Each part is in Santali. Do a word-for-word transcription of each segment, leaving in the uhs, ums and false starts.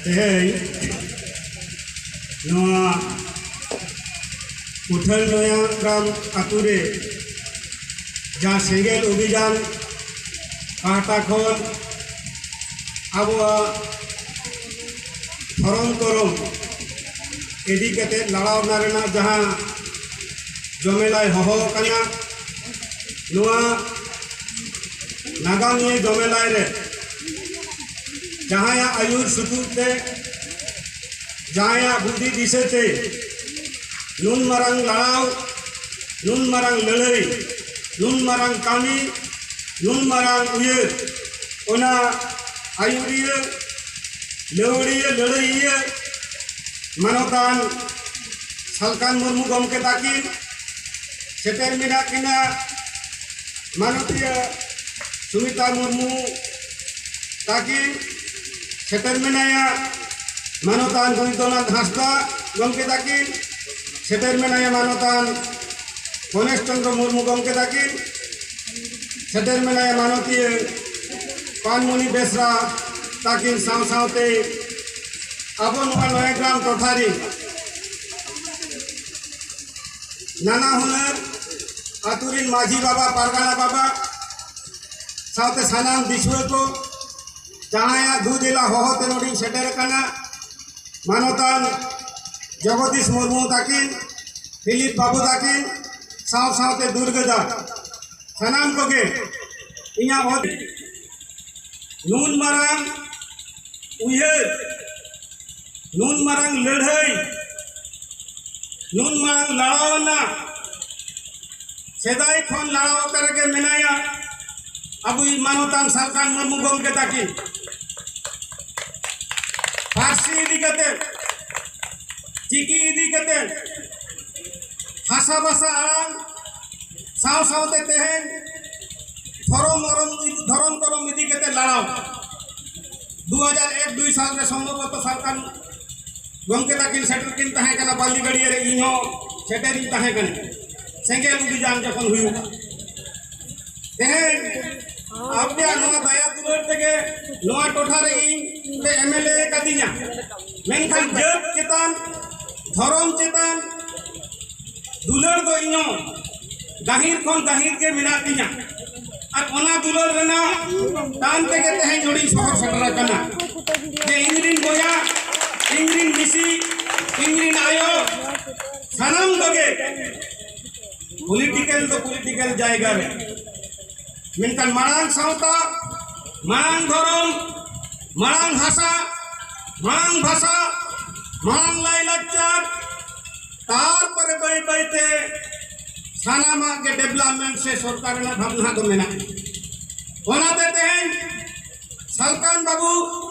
ᱛᱮᱦᱮᱧ ᱱᱚᱣᱟ ᱩᱴᱷᱟᱹᱞ ᱱᱚᱭᱟ ᱜᱨᱟᱢ ᱟᱛᱳ ᱨᱮ ᱡᱟᱦᱟᱸ ᱥᱮᱸᱜᱮᱞ ᱚᱵᱷᱤᱡᱟᱱ ᱯᱟᱦᱴᱟ ᱠᱷᱚᱱ ᱟᱵᱚᱣᱟᱜ ᱫᱷᱚᱨᱚᱢ ᱠᱚᱨᱚᱢ ᱤᱫᱤ ᱠᱟᱛᱮ ᱞᱟᱲᱟᱣᱱᱟ ᱨᱮᱱᱟᱜ ᱡᱟᱦᱟᱸ ᱡᱚᱢᱮᱞᱟᱭ ᱦᱚᱦᱚ ᱟᱠᱟᱱᱟ, ᱱᱚᱣᱟ ᱱᱟᱜᱟᱢᱤᱭᱟᱹ ᱡᱚᱢᱮᱞᱟᱭ ᱨᱮ ᱡᱟᱦᱟᱸᱭᱟᱜ ᱟᱹᱭᱩᱨ ᱥᱩᱛᱩᱜ ᱛᱮ, ᱡᱟᱦᱟᱸᱭᱟᱜ ᱵᱩᱫᱷᱤ ᱫᱤᱥᱟᱹ ᱛᱮ ᱱᱩᱱ ᱢᱟᱨᱟᱝ ᱞᱟᱲᱟᱣ, ᱱᱩᱱ ᱢᱟᱨᱟᱝ ᱞᱟᱹᱲᱦᱟᱹᱭ, ᱱᱩᱱ ᱢᱟᱨᱟᱝ ᱠᱟᱹᱢᱤ, ᱱᱩᱱ ᱢᱟᱨᱟᱝ ᱩᱭᱦᱟᱹᱨ, ᱚᱱᱟ ᱟᱹᱭᱩᱨᱤᱭᱟᱹ, ᱞᱟᱹᱣᱲᱤᱭᱟᱹ, ᱞᱟᱹᱲᱦᱟᱹᱭᱤᱭᱟᱹ ᱢᱟᱱᱚᱛᱟᱱ ᱥᱟᱞᱠᱷᱟᱱ ᱢᱩᱨᱢᱩ ᱜᱚᱢᱠᱮ ᱛᱟᱹᱠᱤᱱ ᱥᱮᱴᱮᱨ ᱢᱮᱱᱟᱜ ᱠᱤᱱᱟ᱾ ᱢᱟᱱᱚᱛᱤᱭᱟᱹ ᱥᱩᱢᱤᱛᱟ ᱢᱩᱨᱢᱩ ᱛᱟᱹᱠᱤᱱ ᱥᱮᱴᱮᱨ ᱢᱮᱱᱟᱭᱟ᱾ ᱢᱟᱱᱚᱛᱟᱱ ᱵᱳᱭᱫᱚᱱᱟᱛᱷ ᱦᱟᱸᱥᱫᱟ ᱜᱚᱢᱠᱮ ᱛᱟᱹᱠᱤᱱ ᱥᱮᱴᱮᱨ ᱢᱮᱱᱟᱭᱟ᱾ ᱢᱟᱱᱚᱛᱟᱱ ᱜᱚᱱᱮᱥ ᱪᱚᱱᱫᱨᱚ ᱢᱩᱨᱢᱩ ᱜᱚᱢᱠᱮ ᱛᱟᱹᱠᱤᱱ ᱥᱮᱴᱮᱨ ᱢᱮᱱᱟᱭᱟ᱾ ᱢᱟᱱᱚᱛᱤᱭᱟᱹ ᱯᱟᱱᱢᱩᱱᱤ ᱵᱮᱥᱨᱟ ᱛᱟᱹᱠᱤᱱ ᱥᱟᱶ ᱥᱟᱶᱛᱮ ᱟᱵᱚ ᱱᱚᱣᱟ ᱱᱚᱭᱟᱜᱨᱟᱢ ᱴᱚᱴᱷᱟ ᱨᱤᱱ ᱱᱟᱱᱟ ᱦᱩᱱᱟᱹᱨ ᱟᱹᱛᱩ ᱨᱤᱱ ᱢᱟᱹᱡᱷᱤ ᱵᱟᱵᱟ, ᱯᱟᱨᱜᱟᱱᱟ ᱵᱟᱵᱟ ᱥᱟᱶᱛᱮ ᱥᱟᱱᱟᱢ ᱫᱤᱥᱩᱣᱟᱹ ᱠᱚ, ᱡᱟᱦᱟᱸᱭᱟᱜ ᱫᱩ ᱡᱮᱞᱟ ᱦᱚᱦᱚ ᱛᱮ ᱱᱚᱰᱮᱧ ᱥᱮᱴᱮᱨ ᱟᱠᱟᱱᱟ, ᱢᱟᱱᱚᱛᱟᱱ ᱡᱚᱜᱚᱫᱤᱥ ᱢᱩᱨᱢᱩ ᱛᱟᱹᱠᱤᱱ, ᱯᱷᱤᱞᱤᱯ ᱵᱟᱹᱵᱩ ᱛᱟᱹᱠᱤᱱ, ᱥᱟᱶ ᱥᱟᱶᱛᱮ ᱫᱩᱨᱜᱟᱹ ᱫᱟ, ᱥᱟᱱᱟᱢ ᱠᱚᱜᱮ ᱤᱧᱟᱹᱜ ᱦᱚᱸ ᱱᱩᱱ ᱢᱟᱨᱟᱝ ᱩᱭᱦᱟᱹᱨ, ᱱᱩᱱ ᱢᱟᱨᱟᱝ ᱞᱟᱹᱲᱦᱟᱹᱭ, ᱱᱩᱱ ᱢᱟᱨᱟᱝ ᱞᱟᱲᱟᱣᱱᱟ, ᱥᱮᱫᱟᱭ ᱠᱷᱚᱱ ᱞᱟᱲᱟᱣ ᱟᱠᱟᱱ ᱨᱮᱜᱮ ᱢᱮᱱᱟᱭᱟ ᱟᱵᱚᱭᱤᱡ ᱢᱟᱱᱚᱛᱟᱱ ᱥᱟᱞᱠᱷᱟᱱ ᱢᱩᱨᱢᱩ ᱜᱚᱢᱠᱮ ᱛᱟᱹᱠᱤᱱ᱾ ᱯᱟᱹᱨᱥᱤ ᱤᱫᱤ ᱠᱟᱛᱮ, ᱪᱤᱠᱤ ᱤᱫᱤ ᱠᱟᱛᱮ, ᱦᱟᱥᱟ ᱵᱷᱟᱥᱟ ᱟᱲᱟᱝ ᱥᱟᱶ ᱥᱟᱶᱛᱮ ᱛᱮᱦᱮᱧ ᱫᱷᱚᱨᱚᱢ ᱚᱨᱚᱢ, ᱫᱷᱚᱨᱚᱢ ᱠᱚᱨᱚᱢ ᱤᱫᱤ ᱠᱟᱛᱮ ᱞᱟᱲᱟᱣ᱾ ᱫᱩ ᱦᱟᱡᱟᱨ ᱮᱠ ᱫᱩᱭ ᱥᱟᱞ ᱨᱮ ᱥᱚᱢᱵᱷᱚᱵᱚᱛᱚ ᱥᱟᱞᱠᱷᱟᱱ ᱜᱚᱢᱠᱮ ᱛᱟᱹᱠᱤᱱ ᱥᱮᱴᱮᱨ ᱠᱤᱱ ᱛᱟᱦᱮᱸ ᱠᱟᱱᱟ ᱵᱟᱹᱞᱤ ᱜᱟᱹᱰᱭᱟᱹ ᱨᱮ, ᱤᱧ ᱦᱚᱸ ᱥᱮᱴᱮᱨᱤᱧ ᱛᱟᱦᱮᱸ ᱠᱟᱱᱟ᱾ ᱥᱮᱸᱜᱮᱞ ᱚᱵᱷᱤᱡᱟᱱ ᱡᱚᱠᱷᱚᱱ ᱦᱩᱭᱩᱜᱼᱟ, ᱛᱮᱦᱮᱧ ᱟᱯᱮᱭᱟᱜ ᱱᱚᱣᱟ ᱫᱟᱭᱟ ᱫᱩᱞᱟᱹᱲ ᱛᱮᱜᱮ ᱱᱚᱣᱟ ᱴᱚᱴᱷᱟ ᱨᱮ ᱤᱧ ᱯᱮ ᱮᱢᱮᱞᱮ ᱟᱠᱟᱫᱤᱧᱟ, ᱢᱮᱱᱠᱷᱟᱱ ᱡᱟᱹᱛ ᱪᱮᱛᱟᱱ, ᱫᱷᱚᱨᱚᱢ ᱪᱮᱛᱟᱱ ᱫᱩᱞᱟᱹᱲ ᱫᱚ ᱤᱧ ᱦᱚᱸ ᱜᱟᱹᱦᱤᱨ ᱠᱷᱚᱱ ᱜᱟᱹᱦᱤᱨ ᱜᱮ ᱢᱮᱱᱟᱜ ᱛᱤᱧᱟ᱾ ᱟᱨ ᱚᱱᱟ ᱫᱩᱞᱟᱹᱲ ᱨᱮᱱᱟᱜ ᱴᱟᱱ ᱛᱮᱜᱮ ᱛᱮᱦᱮᱧ ᱱᱚᱰᱮᱧ ᱥᱚᱦᱚᱨ ᱥᱮᱴᱮᱨ ᱟᱠᱟᱱᱟ᱾ ᱡᱮ ᱤᱧ ᱨᱤᱱ ᱵᱚᱭᱦᱟ, ᱤᱧ ᱨᱤᱱ ᱢᱤᱥᱤ, ᱤᱧ ᱨᱤᱱ ᱟᱭᱳ, ᱥᱟᱱᱟᱢ ᱠᱚᱜᱮ ᱯᱚᱞᱤᱴᱤᱠᱟᱞ ᱫᱚ ᱯᱚᱞᱤᱴᱤᱠᱟᱞ ᱡᱟᱭᱜᱟ ᱨᱮ, ᱢᱮᱱᱠᱷᱟᱱ ᱢᱟᱲᱟᱝ ᱥᱟᱶᱛᱟ, ᱢᱟᱲᱟᱝ ᱫᱷᱚᱨᱚᱢ, ᱢᱟᱲᱟᱝ ᱦᱟᱥᱟ, ᱢᱟᱲᱟᱝ ᱵᱷᱟᱥᱟ, ᱢᱟᱲᱟᱝ ᱞᱟᱭᱞᱟᱠᱪᱟᱨ, ᱛᱟᱨᱯᱚᱨᱮ ᱵᱟᱹᱭ ᱵᱟᱹᱭ ᱛᱮ ᱥᱟᱱᱟᱢᱟᱜ ᱜᱮ ᱰᱮᱵᱷᱞᱚᱯᱢᱮᱱᱴ ᱥᱮ ᱥᱚᱨᱠᱟᱨ ᱨᱮᱱᱟᱜ ᱵᱷᱟᱵᱽᱱᱟ ᱫᱚ ᱢᱮᱱᱟᱜᱼᱟ᱾ ᱚᱱᱟᱛᱮ ᱛᱮᱦᱮᱧ ᱥᱟᱞᱠᱷᱟᱱ ᱵᱟᱹᱵᱩ,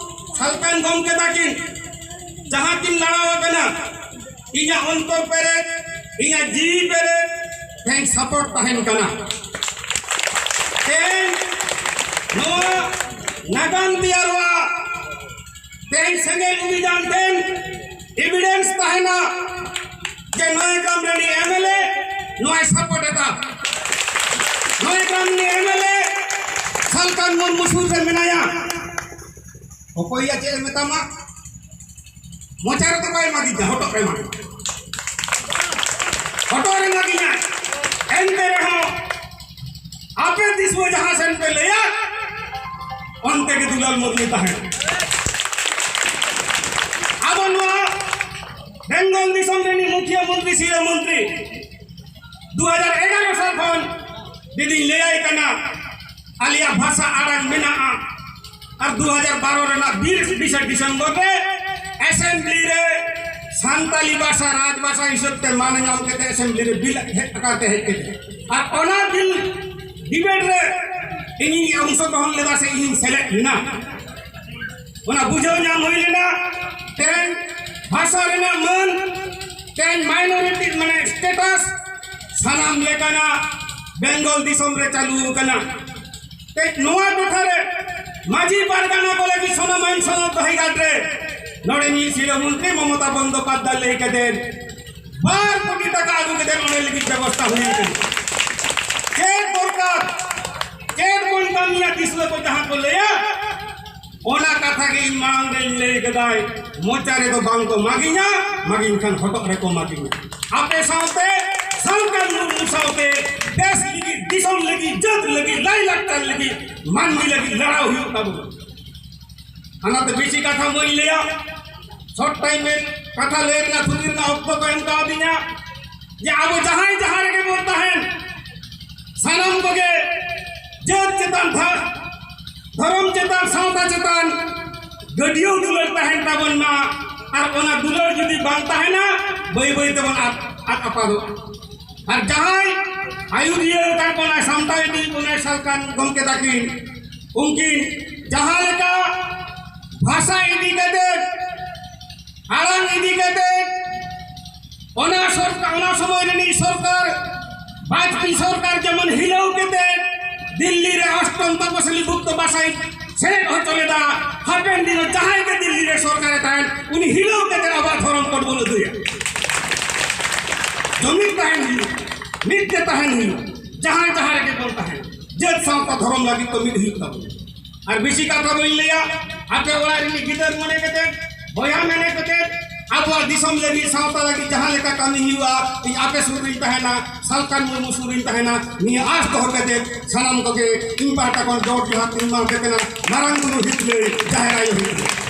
ᱥᱟᱞᱠᱷᱟᱱ ᱜᱚᱢᱠᱮ ᱛᱟᱹᱠᱤᱱ ᱡᱟᱦᱟᱸ ᱠᱤᱱ ᱞᱟᱲᱟᱣ ᱟᱠᱟᱱᱟ, ᱤᱧᱟᱹᱜ ᱚᱱᱛᱚᱨ ᱯᱮᱨᱮᱡ, ᱤᱧᱟᱹᱜ ᱡᱤᱣᱤ ᱯᱮᱨᱮᱡ ᱛᱮᱦᱮᱧ ᱥᱟᱯᱳᱨᱴ ᱛᱟᱦᱮᱱ ᱠᱟᱱᱟ᱾ ᱛᱮᱦᱮᱧ ᱱᱚᱣᱟ ᱱᱟᱜᱟᱢ ᱛᱮᱭᱟᱨᱚᱜᱼᱟ, ᱛᱮᱦᱮᱧ ᱥᱮᱸᱜᱮᱞ ᱚᱵᱷᱤᱡᱟᱱ ᱴᱷᱮᱱ ᱮᱵᱷᱤᱰᱮᱱᱥ ᱛᱟᱦᱮᱱᱟ ᱡᱮ ᱱᱚᱭᱜᱟᱢ ᱨᱤᱱᱤᱡ ᱮᱢᱮᱞᱮ ᱱᱚᱣᱟᱭ ᱥᱟᱯᱳᱨᱴ ᱮᱫᱟ, ᱱᱚᱭᱜᱟᱢ ᱨᱤᱱᱤᱡ ᱮᱢᱮᱞᱮ ᱥᱟᱞᱠᱷᱟᱱ ᱢᱩᱨᱢᱩ ᱥᱩᱨ ᱨᱮ ᱢᱮᱱᱟᱭᱟ᱾ ᱚᱠᱚᱭ ᱭᱟ ᱪᱮᱫ ᱮ ᱢᱮᱛᱟᱢᱟ? ᱢᱚᱪᱟ ᱨᱮᱫᱚ ᱵᱟᱭ ᱢᱟᱜᱤᱧᱟ, ᱦᱚᱴᱚᱜ ᱨᱮ ᱢᱟᱜᱤᱧᱟ, ᱦᱚᱴᱚᱜ ᱨᱮ ᱢᱟᱜᱤᱧᱟ᱾ ᱮᱱᱛᱮ ᱨᱮᱦᱚᱸ ᱟᱯᱮ ᱫᱤᱥᱩᱣᱟᱹ ᱡᱟᱦᱟᱸ ᱥᱮᱱ ᱯᱮ ᱞᱟᱹᱭᱟ, ᱚᱱᱛᱮ ᱜᱮ ᱫᱩᱞᱟᱞ ᱢᱩᱨᱢᱩ ᱛᱟᱦᱮᱱᱟ᱾ ᱟᱵᱚ ᱱᱚᱣᱟ ᱵᱮᱝᱜᱚᱞ ᱫᱤᱥᱚᱢ ᱨᱤᱱᱤᱡ ᱢᱩᱠᱷᱤᱭᱟᱹ ᱢᱚᱱᱛᱨᱤ, ᱥᱤᱨᱟᱹ ᱢᱚᱱᱛᱨᱤ ᱫᱩ ᱦᱟᱡᱟᱨ ᱮᱜᱟᱨᱚ ᱥᱟᱞ ᱠᱷᱚᱱ ᱡᱩᱫᱤᱧ ᱞᱟᱹᱭᱟᱭ ᱠᱟᱱᱟ, ᱟᱞᱮᱭᱟᱜ ᱵᱷᱟᱥᱟ ᱟᱲᱟᱝ ᱢᱮᱱᱟᱜᱼᱟ᱾ ᱟᱨ ᱫᱩ ᱦᱟᱡᱟᱨ ᱵᱟᱨᱚ ᱨᱮᱱᱟᱜ ᱵᱤᱥ ᱵᱤᱥᱮ ᱰᱤᱥᱮᱢᱵᱚᱨ ᱨᱮ ᱮᱥᱮᱢᱵᱞᱤ ᱨᱮ ᱥᱟᱱᱛᱟᱞᱤ ᱵᱷᱟᱥᱟ ᱨᱟᱡᱽ ᱵᱷᱟᱥᱟ ᱦᱤᱥᱟᱹᱵ ᱛᱮ ᱢᱟᱱ ᱧᱟᱢ ᱠᱟᱛᱮ ᱮᱥᱮᱢᱵᱞᱤ ᱨᱮ ᱵᱤᱞ ᱦᱮᱡ ᱟᱠᱟᱱ ᱛᱮ ᱦᱮᱡ ᱠᱟᱛᱮ, ᱟᱨ ᱚᱱᱟ ᱵᱤᱞ ᱰᱤᱵᱮᱴ ᱨᱮ ᱤᱧᱤᱧ ᱚᱝᱥᱚᱜᱨᱚᱦᱚᱱ ᱞᱮᱫᱟ ᱥᱮ ᱤᱧᱤᱧ ᱥᱮᱞᱮᱫ ᱞᱮᱱᱟ᱾ ᱚᱱᱟ ᱵᱩᱡᱷᱟᱹᱣ ᱧᱟᱢ ᱦᱩᱭ ᱞᱮᱱᱟ᱾ ᱛᱮᱦᱮᱧ ᱵᱷᱟᱥᱟ ᱨᱮᱱᱟᱜ ᱢᱟᱹᱱ, ᱛᱮᱦᱮᱧ ᱢᱟᱭᱱᱚᱨᱤᱴᱤ ᱢᱟᱱᱮ ᱥᱴᱮᱴᱟᱥ ᱥᱟᱱᱟᱢ ᱞᱮᱠᱟᱱᱟᱜ ᱵᱮᱝᱜᱚᱞ ᱫᱤᱥᱚᱢ ᱨᱮ ᱪᱟᱹᱞᱩ ᱟᱠᱟᱱᱟ᱾ ᱛᱮᱦᱮᱧ ᱱᱚᱣᱟ ᱴᱚᱴᱷᱟ ᱨᱮ ᱢᱟᱹᱡᱷᱤ ᱯᱟᱨᱜᱟᱱᱟ ᱠᱚ ᱞᱟᱹᱜᱤᱫ ᱥᱚᱱᱚᱢᱟᱭᱤᱱ ᱥᱚᱱᱚᱛ ᱫᱚᱦᱤᱜᱷᱟᱴ ᱨᱮ ᱱᱚᱰᱮ ᱢᱤᱫ ᱥᱤᱨᱟᱹ ᱢᱚᱱᱛᱨᱤ ᱢᱚᱢᱚᱛᱟ ᱵᱚᱱᱫᱳᱯᱟᱫᱽᱫᱷᱟᱭ ᱞᱟᱹᱭ ᱠᱟᱛᱮ ᱵᱟᱨ ᱠᱳᱴᱤ ᱴᱟᱠᱟ ᱟᱹᱜᱩ ᱠᱟᱛᱮ ᱱᱚᱰᱮ ᱞᱟᱹᱜᱤᱫ ᱵᱮᱵᱚᱥᱛᱷᱟ ᱦᱩᱭ ᱟᱠᱟᱱᱟ᱾ ᱪᱮᱫ ᱫᱚᱨᱠᱟᱨ? ᱠᱟᱹᱢᱤᱭᱟ ᱫᱤᱥᱩᱣᱟᱹ ᱠᱚ ᱡᱟᱦᱟᱸ ᱠᱚ ᱞᱟᱹᱭᱟ, ᱚᱱᱟ ᱠᱟᱛᱷᱟ ᱜᱮ ᱤᱧ ᱢᱟᱲᱟᱝ ᱨᱮᱧ ᱞᱟᱹᱭ ᱠᱟᱫᱟᱭ, ᱢᱚᱪᱟ ᱨᱮᱫᱚ ᱵᱟᱝ ᱠᱚ ᱢᱟᱜᱤᱧᱟ, ᱢᱟᱜᱤᱧ ᱠᱷᱟᱱ ᱦᱚᱴᱚᱜ ᱨᱮᱠᱚ ᱢᱟᱜᱤᱧᱟ᱾ ᱟᱯᱮ ᱥᱟᱶᱛᱮ, ᱥᱟᱱᱛᱟᱲ ᱢᱩᱨᱢᱩ ᱥᱟᱶᱛᱮ, ᱫᱮᱥ ᱞᱟᱹᱜᱤᱫ, ᱫᱤᱥᱚᱢ ᱞᱟᱹᱜᱤᱫ, ᱡᱟᱹᱛ ᱞᱟᱹᱜᱤᱫ, ᱞᱟᱭᱼᱞᱟᱠᱪᱟᱨ ᱞᱟᱹᱜᱤᱫ, ᱢᱟᱹᱱᱢᱤ ᱞᱟᱹᱜᱤᱫ ᱞᱟᱲᱟᱣ ᱦᱩᱭᱩᱜ ᱛᱟᱵᱚᱱᱟ᱾ ᱚᱱᱟᱛᱮ ᱵᱮᱥᱤ ᱠᱟᱛᱷᱟ ᱵᱟᱹᱧ ᱞᱟᱹᱭᱟ, ᱥᱚᱨᱴ ᱴᱟᱭᱤᱢ ᱨᱮ ᱠᱟᱛᱷᱟ ᱞᱟᱹᱭ ᱨᱮᱱᱟᱜ ᱛᱷᱩᱛᱤ ᱨᱮᱱᱟᱜ ᱚᱠᱛᱚ ᱠᱚ ᱮᱢ ᱠᱟᱣᱫᱤᱧᱟ᱾ ᱡᱮ ᱟᱵᱚ ᱡᱟᱦᱟᱸᱭ ᱡᱟᱦᱟᱸ ᱨᱮᱜᱮ ᱵᱚᱱ ᱛᱟᱦᱮᱱ, ᱥᱟᱱᱟᱢ ᱠᱚᱜᱮ ᱡᱟᱹᱛ ᱪᱮᱛᱟᱱ, ᱫᱷᱟ-, ᱫᱷᱚᱨᱚᱢ ᱪᱮᱛᱟᱱ, ᱥᱟᱶᱛᱟ ᱪᱮᱛᱟᱱ ᱜᱟᱹᱰᱭᱟᱹᱣ ᱫᱩᱞᱟᱹᱲ ᱛᱟᱦᱮᱱ ᱛᱟᱵᱚᱱ ᱢᱟ᱾ ᱟᱨ ᱚᱱᱟ ᱫᱩᱞᱟᱹᱲ ᱡᱩᱫᱤ ᱵᱟᱝ ᱛᱟᱦᱮᱱᱟ, ᱵᱟᱹᱭ ᱵᱟᱹᱭ ᱛᱮᱵᱚᱱ ᱟᱫ, ᱟᱫ ᱟᱯᱟᱫᱚᱜᱼᱟ᱾ ᱟᱨ ᱡᱟᱦᱟᱸᱭ ᱟᱹᱭᱩᱨᱤᱭᱟᱹ ᱟᱠᱟᱫ ᱵᱚᱱᱟᱭ, ᱥᱟᱢᱴᱟᱣ ᱤᱫᱤ ᱵᱚᱱᱟᱭ ᱥᱟᱞᱠᱷᱟᱱ ᱜᱚᱢᱠᱮ ᱛᱟᱹᱠᱤᱱ, ᱩᱱᱠᱤᱱ ᱡᱟᱦᱟᱸ ᱞᱮᱠᱟ ᱵᱷᱟᱥᱟ ᱤᱫᱤ ᱠᱟᱛᱮ, ᱟᱲᱟᱝ ᱤᱫᱤ ᱠᱟᱛᱮ, ᱚᱱᱟ ᱥᱚᱨᱠᱟᱨ, ᱚᱱᱟ ᱥᱚᱢᱚᱭ ᱨᱤᱱᱤᱡ ᱥᱚᱨᱠᱟᱨ, ᱵᱟᱡᱽᱯᱮᱭᱤ ᱥᱚᱨᱠᱟᱨ ᱡᱮᱢᱚᱱ ᱦᱤᱞᱟᱹᱣ ᱠᱟᱛᱮ ᱫᱤᱞᱞᱤ ᱨᱮ ᱚᱥᱴᱚᱢ ᱛᱚᱯᱚᱥᱤᱞᱤ ᱵᱷᱩᱠᱛᱚ ᱵᱷᱟᱥᱟᱭ ᱥᱮᱞᱮᱫ ᱦᱚᱪᱚ ᱞᱮᱫᱟ, ᱦᱟᱯᱮᱱ ᱫᱤᱱ ᱨᱮ ᱡᱟᱦᱟᱸᱭ ᱜᱮ ᱫᱤᱞᱞᱤ ᱨᱮ ᱥᱚᱨᱠᱟᱨᱮ ᱛᱟᱦᱮᱱ, ᱩᱱᱤ ᱦᱤᱞᱟᱹᱣ ᱠᱟᱛᱮ ᱟᱵᱚᱣᱟᱜ ᱫᱷᱚᱨᱚᱢ ᱠᱳᱰ ᱵᱚᱱ ᱟᱹᱫᱟᱹᱭᱟ᱾ ᱡᱩᱢᱤᱫ ᱛᱟᱦᱮᱱ ᱦᱩᱭᱩᱜᱼᱟ, ᱢᱤᱫ ᱛᱮ ᱛᱟᱦᱮᱱ ᱦᱩᱭᱩᱜᱼᱟ, ᱡᱟᱦᱟᱸᱭ ᱡᱟᱦᱟᱸ ᱨᱮᱜᱮ ᱵᱚᱱ ᱛᱟᱦᱮᱱ, ᱡᱟᱹᱛ ᱥᱟᱶᱛᱟ ᱫᱷᱚᱨᱚᱢ ᱞᱟᱹᱜᱤᱫ ᱫᱚ ᱢᱤᱫ ᱦᱩᱭᱩᱜ ᱛᱟᱵᱚᱱᱟ᱾ ᱟᱨ ᱵᱮᱥᱤ ᱠᱟᱛᱷᱟ ᱵᱟᱹᱧ ᱞᱟᱹᱭᱟ, ᱟᱯᱮ ᱚᱲᱟᱜ ᱨᱤᱱᱤᱡ ᱜᱤᱫᱟᱹᱨ ᱢᱚᱱᱮ ᱠᱟᱛᱮ, ᱵᱚᱭᱦᱟ ᱢᱮᱱᱮ ᱠᱟᱛᱮ, ᱟᱵᱚᱣᱟᱜ ᱫᱤᱥᱚᱢ ᱞᱟᱹᱜᱤᱫ, ᱥᱟᱶᱛᱟ ᱞᱟᱹᱜᱤᱫ ᱡᱟᱦᱟᱸ ᱞᱮᱠᱟ ᱠᱟᱹᱢᱤ ᱦᱩᱭᱩᱜᱼᱟ, ᱤᱧ ᱟᱯᱮ ᱥᱩᱨ ᱨᱤᱧ ᱛᱟᱦᱮᱱᱟ, ᱥᱟᱞᱠᱷᱟᱱ ᱢᱩᱨᱢᱩ ᱥᱩᱨ ᱨᱤᱧ ᱛᱟᱦᱮᱱᱟ᱾ ᱱᱤᱭᱟᱹ ᱟᱸᱥ ᱫᱚᱦᱚ ᱠᱟᱛᱮ ᱥᱟᱱᱟᱢ ᱠᱚᱜᱮ ᱤᱧ ᱯᱟᱦᱴᱟ ᱠᱷᱚᱱ ᱡᱚᱦᱟᱨ ᱡᱚᱦᱟᱨ ᱤᱧ ᱮᱢᱟ ᱯᱮ ᱠᱟᱱᱟ᱾ ᱢᱟᱨᱟᱝ ᱵᱩᱨᱩ ᱦᱤᱛᱞᱟᱹᱭ, ᱡᱟᱦᱮᱨ ᱟᱭᱳ ᱦᱤᱛᱞᱟᱹᱭ᱾